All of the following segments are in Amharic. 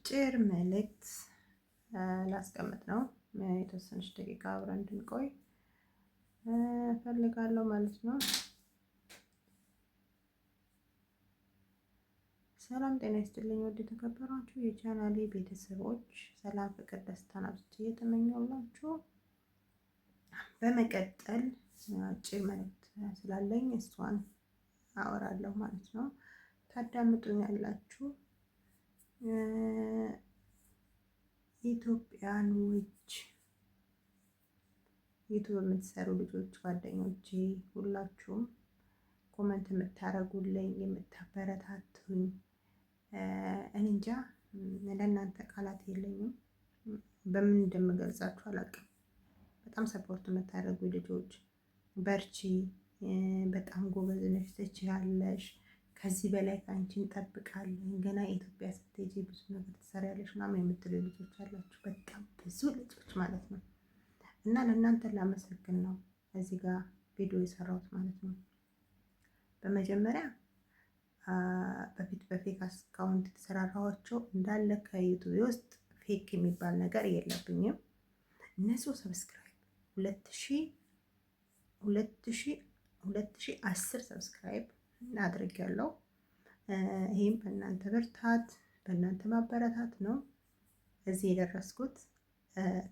አጭር መልእክት ላስቀምጥ ነው። የተወሰነች ደቂቃ አብረን እንድንቆይ እፈልጋለሁ ማለት ነው። ሰላም ጤና ይስጥልኝ። ውድ የተከበራችሁ የቻናሌ ቤተሰቦች ሰላም፣ ፍቅር፣ ደስታን አብዝቼ እየተመኘሁላችሁ በመቀጠል አጭር መልእክት ስላለኝ እሷን አወራለሁ ማለት ነው። ታዳምጡኝ ያላችሁ ኢትዮጵያኖች ዩቱብ የምትሰሩ ልጆች ጓደኞቼ፣ ሁላችሁም comment የምታደርጉልኝ የምታበረታቱኝ፣ እኔ እንጃ ለእናንተ ቃላት የለኝም። በምን እንደምገልጻችሁ አላውቅም። በጣም support የምታደርጉ ልጆች በርቺ፣ በጣም ጎበዝ ነሽ፣ ትችያለሽ፣ ከዚህ በላይ ከአንቺ እንጠብቃለን፣ ገና ኢትዮጵያ ስትሄጂ ብዙ ነገር ትሰሪያለሽ ምናምን የምትሉ ልጆች አላችሁ። በጣም ብዙ ልጆች ማለት ነው። እና ለእናንተ ላመሰግን ነው እዚህ ጋር ቪዲዮ የሰራሁት ማለት ነው። በመጀመሪያ በፊት በ fake account የተሰራራኋቸው እንዳለ ከዩቱብ ውስጥ fake የሚባል ነገር የለብኝም። እነሱ subscribe 2010 subscribe አድርጌያለሁ። ይህም በእናንተ ብርታት በእናንተ ማበረታት ነው እዚህ የደረስኩት።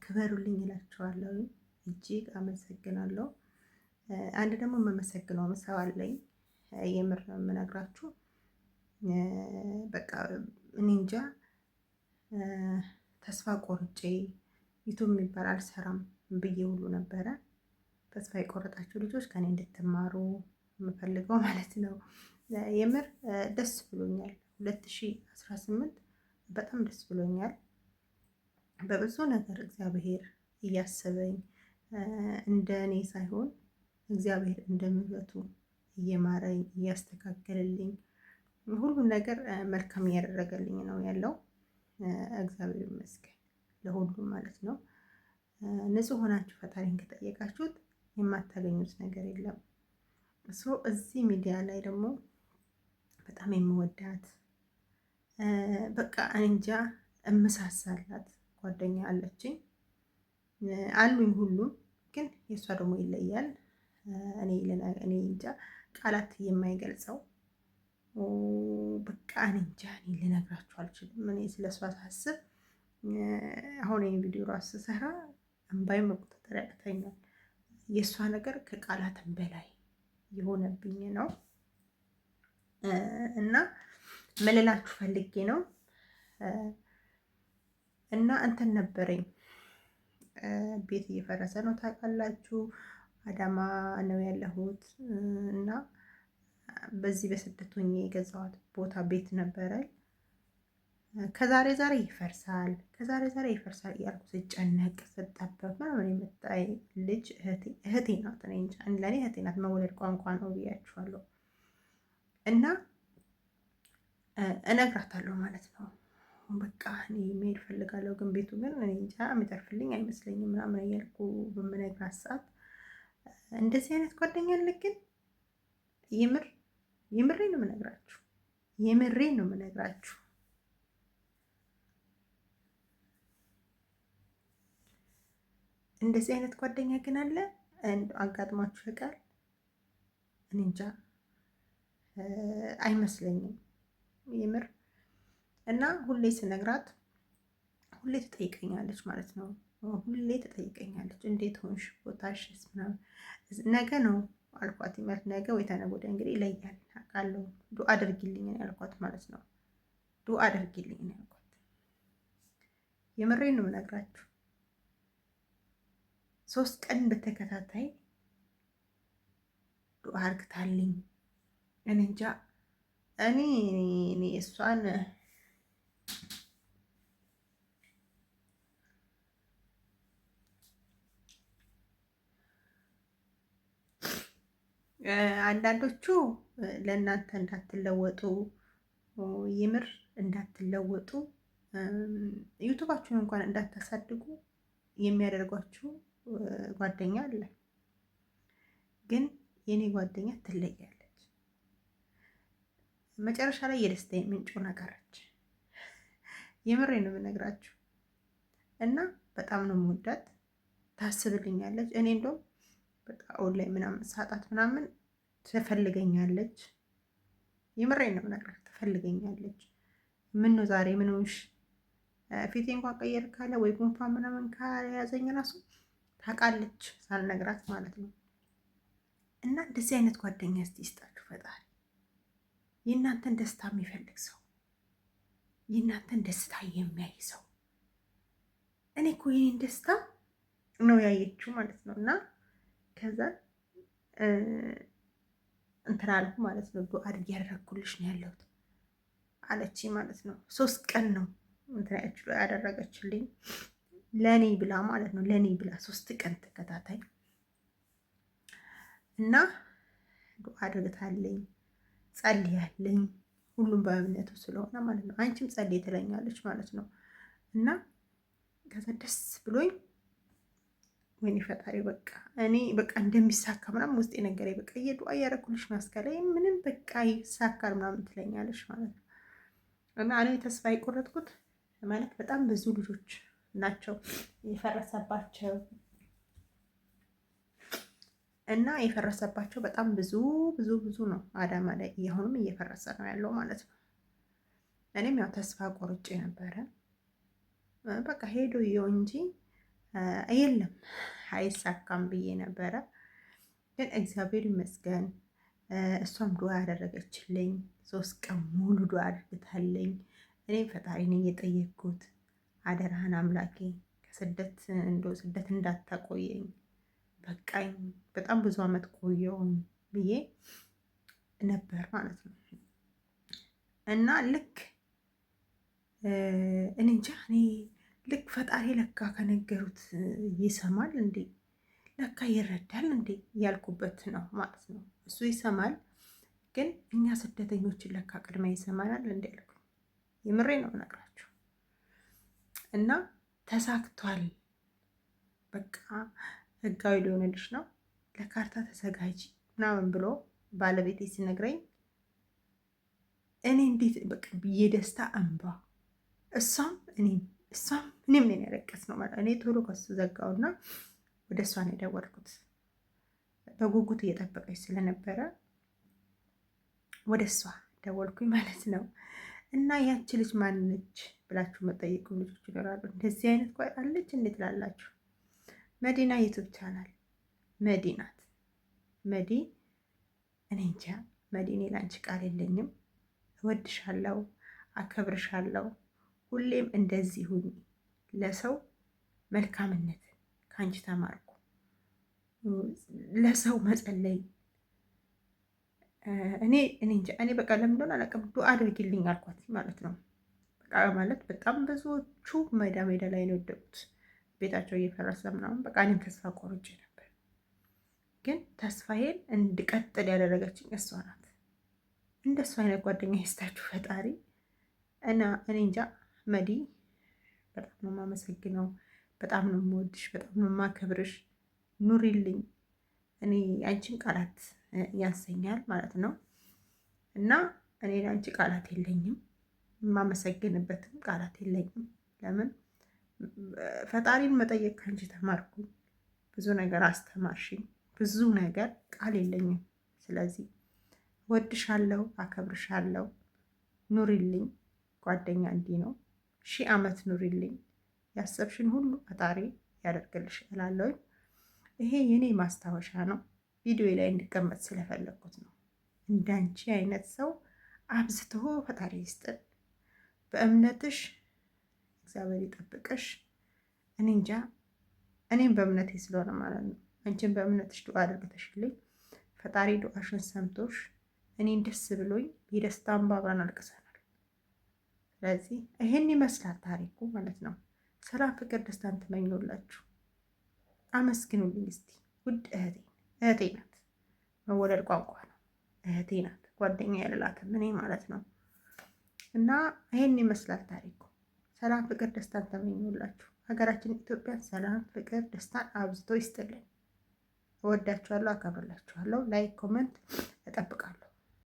ክበሩልኝ እላችኋለሁ። እጅግ አመሰግናለሁ። አንድ ደግሞ የማመሰግነው ሰው አለኝ። የምር ነው የምነግራችሁ። በቃ እኔ እንጃ ተስፋ ቆርጬ ዩቱብ የሚባል አልሰራም ብዬ ሁሉ ነበረ። ተስፋ የቆረጣችሁ ልጆች ከኔ እንድትማሩ የምፈልገው ማለት ነው። የምር ደስ ብሎኛል። 2018 በጣም ደስ ብሎኛል። በብዙ ነገር እግዚአብሔር እያሰበኝ እንደ እኔ ሳይሆን እግዚአብሔር እንደ ምሕረቱ እየማረኝ እያስተካከልልኝ ሁሉም ነገር መልካም እያደረገልኝ ነው ያለው። እግዚአብሔር ይመስገን ለሁሉም ማለት ነው። ንጹሕ ሆናችሁ ፈጣሪን ከጠየቃችሁት የማታገኙት ነገር የለም። So እዚህ ሚዲያ ላይ ደግሞ በጣም የምወዳት በቃ እንጃ እምሳሳላት ጓደኛ አለችኝ አሉኝ። ሁሉም ግን የእሷ ደግሞ ይለያል። እኔ እንጃ ቃላት የማይገልጸው በቃ እኔ እንጃ እኔ ልነግራችሁ አልችልም። እኔ ስለ እሷ ሳስብ አሁን ይህን ቪዲዮ ራሱ ስሰራ እምባይ መቆጣጠር ያቅተኛል። የእሷ ነገር ከቃላትም በላይ የሆነብኝ ነው እና መልላችሁ ፈልጌ ነው እና እንትን ነበረኝ ቤት እየፈረሰ ነው ታውቃላችሁ። አዳማ ነው ያለሁት እና በዚህ በስደት ሆኜ የገዛኋት ቦታ ቤት ነበረኝ። ከዛሬ ዛሬ ይፈርሳል፣ ከዛሬ ዛሬ ይፈርሳል እያልኩ ስጨነቅ ስጠበብ ምናምን የመጣ ልጅ እህቴ ናት። ለእኔ እህቴ ናት። መውለድ ቋንቋ ነው ብያችኋለሁ። እና እነግራታለሁ ማለት ነው። በቃ እኔ መሄድ እፈልጋለሁ፣ ግን ቤቱ ግን እኔ እንጃ የሚተርፍልኝ አይመስለኝም ምናምን እያልኩ በምነግራት ሰዓት እንደዚህ አይነት ጓደኛ አለ ግን የምር የምሬ ነው የምነግራችሁ፣ የምሬ ነው የምነግራችሁ። እንደዚህ አይነት ጓደኛ ግን አለ አጋጥሟችሁ ያውቃል? እኔ እንጃ አይመስለኝም የምር። እና ሁሌ ስነግራት ሁሌ ትጠይቀኛለች ማለት ነው። ሁሌ ትጠይቀኛለች፣ እንዴት ሆንሽ፣ ቦታሽስ ምናምን። ነገ ነው አልኳት ማለት ነገ ወይ ተነገ ወዲያ እንግዲህ ይለያል አውቃለሁ። ዱአ አድርጊልኝ ነው ያልኳት ማለት ነው። ዱአ አድርጊልኝ ነው ያልኳት። የምሬን ነው የምነግራችሁ። 3 ቀን በተከታታይ ዱአ አርግታልኝ። እኔ እንጃ እኔ እኔ እሷን አንዳንዶቹ ለእናንተ እንዳትለወጡ የምር እንዳትለወጡ ዩቱባችሁን እንኳን እንዳታሳድጉ የሚያደርጓችሁ ጓደኛ አለ። ግን የኔ ጓደኛ ትለያለች። መጨረሻ ላይ የደስታዬ ምንጭ ሆና ቀረች። የምሬ ነው የምነግራችሁ። እና በጣም ነው የምወዳት፣ ታስብልኛለች። እኔ እንደውም በቃ ኦንላይን ምናምን ሳጣት ምናምን ትፈልገኛለች። የምሬ ነው የምነግራችሁ፣ ትፈልገኛለች። ምን ነው ዛሬ ምን ሆንሽ? ፊቴ እንኳን ቀየር ካለ ወይ ጉንፋን ምናምን ከያዘኝ ራሱ ታውቃለች፣ ሳልነግራት ማለት ነው። እና እንደዚህ አይነት ጓደኛ እስቲ ይስጣችሁ ፈጣሪ። የእናንተን ደስታ የሚፈልግ ሰው፣ የእናንተን ደስታ የሚያይ ሰው። እኔ እኮ የኔን ደስታ ነው ያየችው ማለት ነው። እና ከዛ እንትን አልኩ ማለት ነው። ዱአ አድርጌ ያደረግኩልሽ ነው ያለሁት አለች ማለት ነው። 3 ቀን ነው እንትን ያደረገችልኝ ለእኔ ብላ ማለት ነው። ለእኔ ብላ 3 ቀን ተከታታይ እና ዱአ አድርግታለኝ፣ ጸልያለኝ። ሁሉም በእምነቱ ስለሆነ ማለት ነው። አንቺም ጸልይ ትለኛለች ማለት ነው። እና ከዛ ደስ ብሎኝ ወይኔ ፈጣሪ በቃ እኔ በቃ እንደሚሳካ ምናምን ውስጤ ነገረኝ። በቃ የዱአ እያደረኩልሽ ማስከላይ ምንም በቃ ይሳካል ምናምን ትለኛለች ማለት ነው። እና እኔ ተስፋ የቆረጥኩት ማለት በጣም ብዙ ልጆች ናቸው የፈረሰባቸው እና የፈረሰባቸው በጣም ብዙ ብዙ ብዙ ነው። አዳማ ላይ አሁንም እየፈረሰ ነው ያለው ማለት ነው። እኔም ያው ተስፋ ቆርጬ ነበረ። በቃ ሄዶ ይኸው እንጂ የለም አይሳካም ብዬ ነበረ። ግን እግዚአብሔር ይመስገን እሷም ዱዓ ያደረገችልኝ 3 ቀን ሙሉ ዱዓ አድርግታለኝ። እኔም ፈጣሪ ነኝ የጠየቅኩት፣ አደራህን አምላኬ ከስደት እንዶ ስደት እንዳታቆየኝ በቃኝ፣ በጣም ብዙ አመት ቆየውኝ ብዬ ነበር ማለት ነው። እና ልክ እኔ እንጃ እኔ ልክ ፈጣሪ ለካ ከነገሩት ይሰማል እንዴ ለካ ይረዳል እንዴ ያልኩበት ነው ማለት ነው። እሱ ይሰማል፣ ግን እኛ ስደተኞችን ለካ ቅድሚያ ይሰማናል እንዴ ያልኩኝ የምሬ ነው እነግራችሁ። እና ተሳክቷል። በቃ ህጋዊ ሊሆንልሽ ነው፣ ለካርታ ተዘጋጂ ምናምን ብሎ ባለቤቴ ሲነግረኝ እኔ እንዴት በቃ የደስታ እንባ እሷም እኔም እሷም እኔም ነን ያለቀስ ነው ማለት። እኔ ቶሎ ከሱ ዘጋውና ወደ እሷ ነው የደወልኩት። በጉጉት እየጠበቀች ስለነበረ ወደ እሷ ደወልኩኝ ማለት ነው። እና ያቺ ልጅ ማንነች ብላችሁ መጠየቁ ልጆች ይኖራሉ። እንደዚህ አይነት ጓይ አለች እንዴት ላላችሁ፣ መዲና YouTube channel መዲ ናት። መዲ እኔ እንጃ መዲ፣ እኔ ላንቺ ቃል የለኝም። እወድሻለሁ፣ አከብርሻለሁ። ሁሌም እንደዚህ ሁኚ። ለሰው መልካምነት ከአንቺ ተማርኩ። ለሰው መጸለይ እኔ እኔ እንጃ እኔ በቃ ለምን እንደሆነ አላውቅም። ዱአ አድርጊልኝ አልኳት ማለት ነው። በቃ ማለት በጣም ብዙዎቹ ሜዳ ሜዳ ላይ ነው የወደቁት፣ ቤታቸው እየፈረሰ ምናምን። በቃ እኔም ተስፋ ቆርጬ ነበር፣ ግን ተስፋዬን እንድቀጥል ያደረገችኝ እሷ ናት። እንደሱ አይነት ጓደኛ ይስጣችሁ ፈጣሪ። እና እኔ እንጃ መዲ በጣም ነው የማመሰግነው። በጣም ነው የምወድሽ፣ በጣም ነው የማከብርሽ። ኑሪልኝ። እኔ አንቺን ቃላት ያንሰኛል ማለት ነው እና እኔ ለአንቺ ቃላት የለኝም፣ የማመሰግንበትም ቃላት የለኝም። ለምን ፈጣሪን መጠየቅ ከአንቺ ተማርኩኝ። ብዙ ነገር አስተማርሽኝ፣ ብዙ ነገር ቃል የለኝም። ስለዚህ እወድሻለሁ፣ አከብርሻለሁ። ኑሪልኝ። ጓደኛ እንዲህ ነው። 1000 ዓመት ኑሪልኝ። ያሰብሽን ሁሉ ፈጣሪ ያደርግልሽ እላለሁኝ። ይሄ የኔ ማስታወሻ ነው። ቪዲዮ ላይ እንዲቀመጥ ስለፈለግኩት ነው። እንዳንቺ አይነት ሰው አብዝቶ ፈጣሪ ይስጥን። በእምነትሽ እግዚአብሔር ይጠብቅሽ። እኔ እንጃ እኔም በእምነቴ ስለሆነ ማለት ነው። አንቺን በእምነትሽ ዱዓ አድርግተሽልኝ ፈጣሪ ዱዓሽን ሰምቶሽ እኔን ደስ ብሎኝ የደስታ እንባ አብረን አልቅሰናል። ስለዚህ ይሄን ይመስላል ታሪኩ ማለት ነው። ሰላም፣ ፍቅር፣ ደስታን ትመኙላችሁ። አመስግኑልኝ እስቲ ውድ እህቴ። እህቴ ናት። መወለድ ቋንቋ ነው። እህቴ ናት። ጓደኛ ያልላትም እኔ ማለት ነው። እና ይሄን ይመስላል ታሪኩ። ሰላም፣ ፍቅር፣ ደስታን ተመኙላችሁ። ሀገራችን ኢትዮጵያን ሰላም፣ ፍቅር፣ ደስታን አብዝቶ ይስጥልን። እወዳችኋለሁ፣ አከብርላችኋለሁ። Like comment እጠብቃለሁ።